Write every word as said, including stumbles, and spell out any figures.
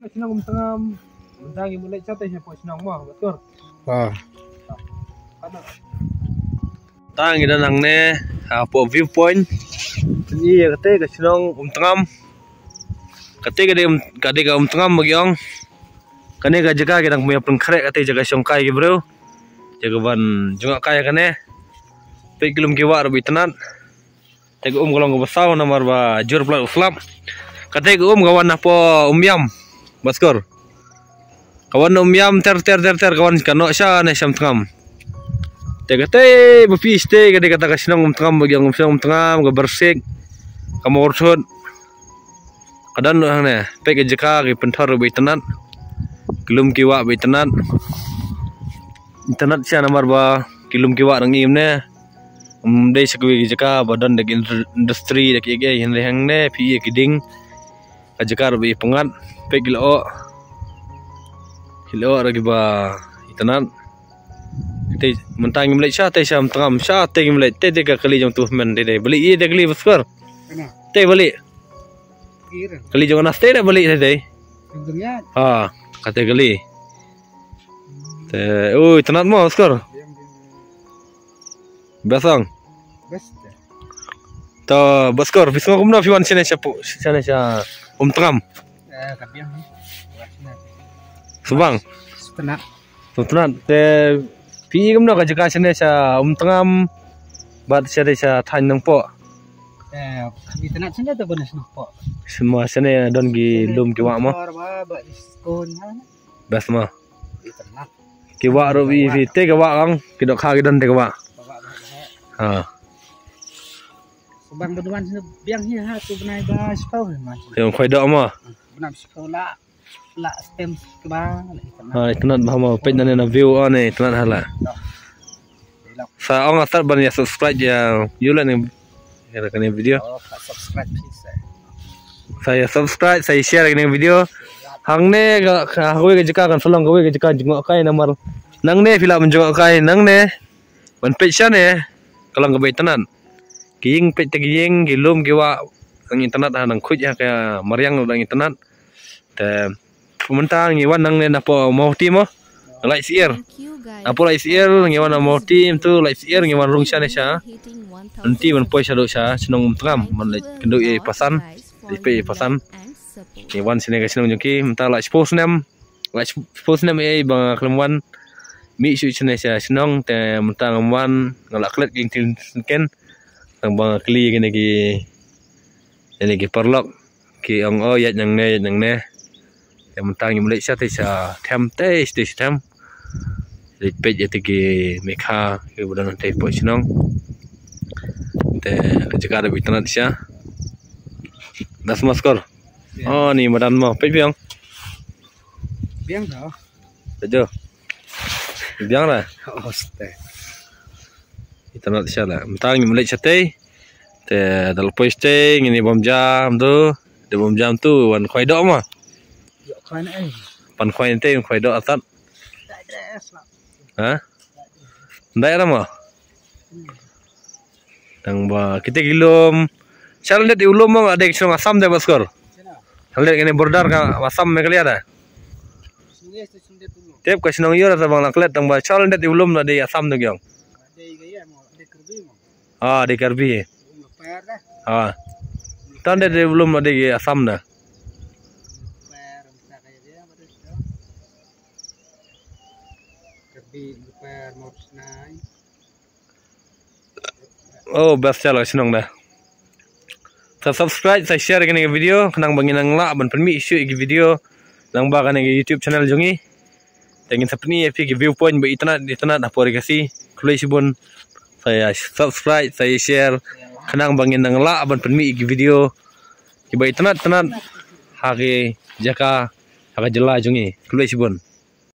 Shnong Umtngam. Mynta ngi mut leit shatei sha pdeng shnong mo, Baskor. Ah. Tang ngi don hangne, ah, hapoh view point. Ngi ïa katei ka shnong Umtngam. Katei ka dei, ka dei ka Umtngam ba ki ong. Kane ka jaka ki dang pynïap pynkhreh katei jaka shongkai ki briew. Jaka ban jngohkai kane. Peit ki lum ki wah ruh ba itynnad. Te ka um ka long kaba saw namar ba jur palat u slap. Kata ka um ka wan napoh Umïam, Baskor. Ka wan na Umïam ter ter ter ter ka wan ka noh shane sha Umtngam. Te kata ba phi shatei ka dei kata ka shnong Umtngam ba ki ong shnong Umtngam ka Barsik. Ka Mawrthut. Ka don hangne, peit ka jaka ki pynthor ba itynnad. Ki lum ki wah ba itynnad. Itynnad sha namar ba ki lum ki wah dang im ne. Ym dei sha kiwei ki jaka ba don da ki industri da ki ei ei, hynrei hangne phi ïa ki dieng. Ka jaka ruh ba ipyngngad, peit ki lyoh. Ki lyoh ruh kiba itynnad. Te mynta ngim leit shatei sha Umtngam, shatei ngim leit, te te ka kali jong tu men te te. Balei ïa te kali Baskor? Te balei? Kali jong nga te da balei te te. Ha, kata kali. Te, ui, itynnad mo Baskor. Best ong. Best. To Baskor, phi sngew kumno phi wan shane sha pu-, shane sha Umtngam? Eh, ka biang ni. Subang. Sutnat. Sutnat. Te phi i kumno ka jaka shane sha Umtngam bad shane sha thaiñ Nongpoh? Eh, ka itynnad shane te ban sha Nongpoh. Shane don ki lum ki wah mo. Ba, ba iskun ha. Best mo. Ki wah ruh ba ïeit te ka wah kong, ki dohkha ki don te ka wah. Ha. Subang ba wan sini biang hi ha, tu bnai ba shiphew hi man. Ïa khoi doh mo. Bnai shiphew la, la stem kaba la itynnad. Ha, itynnad bha mo, peit na ne na view o ne, itynnad ha la. Sa ong asat ban ïa subscribe ïa, ïa la ne. Ïa kane video. Oh, ka subscribe, please, eh. Sa ïa subscribe, sa ïa share kane video. Hangne ka, ka, kawei ka jaka kan sa long kawei ka jaka jngohkai namar. Nangne phi lah ban jngohkai, nangne. Ban peit shane. Ka long kaba itynnad. Ki ïing peit te ki ïing, ki lum ki wah. Dang itynnad ha, dang khuid ha ka mariang dang itynnad. Te mynta ngi wan nangne napoh Mawhati mo. Lait Syier. Napoh Lait Syier ngi wan na Mawhati, mynta Lait Syier ngi wan rung shane sha. Mynta ban poi shaduh sha shnong Umtngam, ban leit kynduh ïa i Pasan. Leit peit i Pasan. Ngi wan shane ka shnong jong ki, mynta la shiphew snem. La shiphew snem ei ba nga khlem wan. Mih shuh shane sha shnong te mynta ngam wan, nga la klet ki ktien Syngkien. Tang ba nga kylli kine ki, kine ki paralok. Ki ong o ïaid nangne, ïaid nangne. Te mynta ngim leit shatei sha them, tei shatei sha them. Leit peit ïa te ki mekha kiba don hangtei hapoh shnong. Te ka jaka da ba itynnad sha. Da sma Baskor. O ni madan mo, peit biang. Biang da. Peit jo. Biang da. Oste. Itynnad sha la. Mynta ngim leit shatei. Te da la poi shatei ngin ïa bam jam tu. Da bam jam tu wan khwai doh ma. Ïoh khwai na ei. Pan khwai te khwai doh atat. Ha? Dai ra ma. Tang ba kita ki lum. Shaldet i u lum ma dei shnong Assam de Baskor. Shaldet kane border ka Assam Meghalaya da. Tep ka shnong ïor sa bang la klet tang ba shaldet i u lum na dei Assam de gyong. Ah, dei Karbi. Ah. Tan de, de belum ada di Assam dah. Oh, best ya lah senang dah. Sa subscribe, sa share kane ka video, khnang ba ngin nang lah ban pynmih shuh ïa ki video lang ba kane ka YouTube channel jong ngi. Te ngin sa pyni ïa phi ki viewpoint ba itynnad itynnad hapoh ri Khasi. Khublei shibun. Sa ïa subscribe, sa ïa share. Khnang ba ngin nang lah ban pynmih ïa ki video kiba itynnad itynnad ha ki jaka ha ka jylla jong ngi. Khublei shibun.